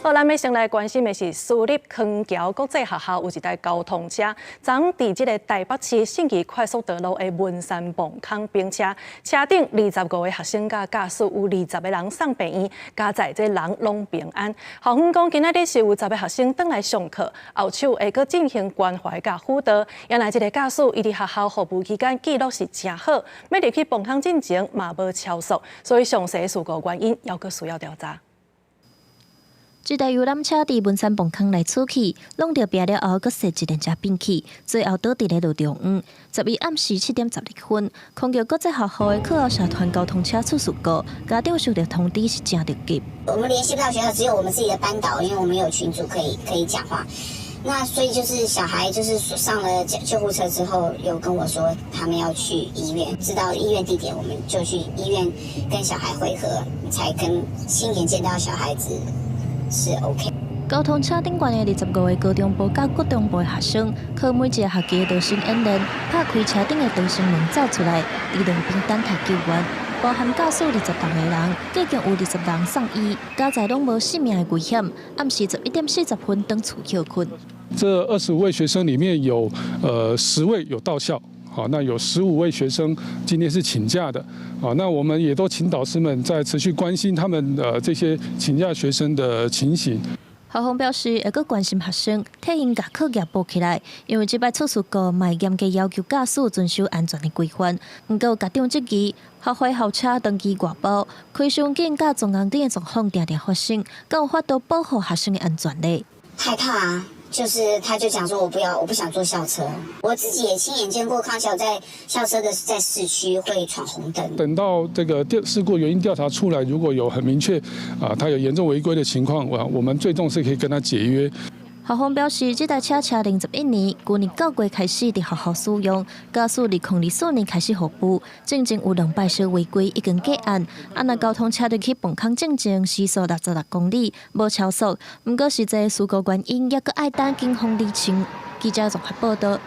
好，咱欲先來關心的是私立康橋國際學校有一台交通車，昨佇這个台北市信義快速道路的文山磅空翻車，車頂25個學生佮駕駛有20個人送病院，佳哉這人攏平安。校方講今仔日是有十個學生轉來上課，後手會閣進行關懷佮輔導。原來這个駕駛伊佇學校服務期間記錄是誠好，欲入去磅空進前嘛無超速，所以詳細事故原因猶閣需要調查。這台遊覽車佇文山磅空內出去，挵著壁了後，閣踅一輪才變去，最後倒佇咧路中央。11暗時7點12分，康橋國際學校的課後社團交通車出事故，家長收到通知是誠著急。我們聯繫不到學校，只有我們自己的班導，因為我們有群組可以講話。那所以就是小孩就是上了救護車之後，有跟我說他們要去醫院，知道醫院地點，我們就去醫院跟小孩會合，才跟親眼見到小孩子。是 OK。交通車頂懸的25個高中部佮國中部的學生，靠每一个學期的逃生演練，拍開車頂的逃生門走出來，佇路邊等待救援。包含駕駛26個人，計共有20人送醫，佳哉攏無性命的危險。暗時11點40分轉厝歇睏。這25位學生裡面有10位有到校，好，那有15位學生今天是請假的，啊，那我們也都請導師們在持續關心他們的這些請假學生的情形。校方表示會閣關心學生，替𪜶共課業補起來，因為這擺出事故，嘛會嚴格要求駕駛遵守安全的規範。毋過家長質疑，學會校車長期外包，開傷緊，佮撞紅燈的狀況定定發生，敢有法度保護學生的安全呢？害怕啊！就是他就講說，我不要，我不想坐校車。我自己也親眼見過康橋在校車的在市區會闖紅燈。等到這個調事故原因調查出來，如果有很明確啊，他有嚴重違規的情況，我們最終是可以跟他解約。校方表示，這台車車齡11年，舊年9月開始佇學校使用，駕駛2024年開始服務，進前有兩擺小違規已經結案。啊，若交通車入去磅空進前時速66公里，無超速，毋過實際事故原因猶閣愛等警方釐清。記者綜合報道。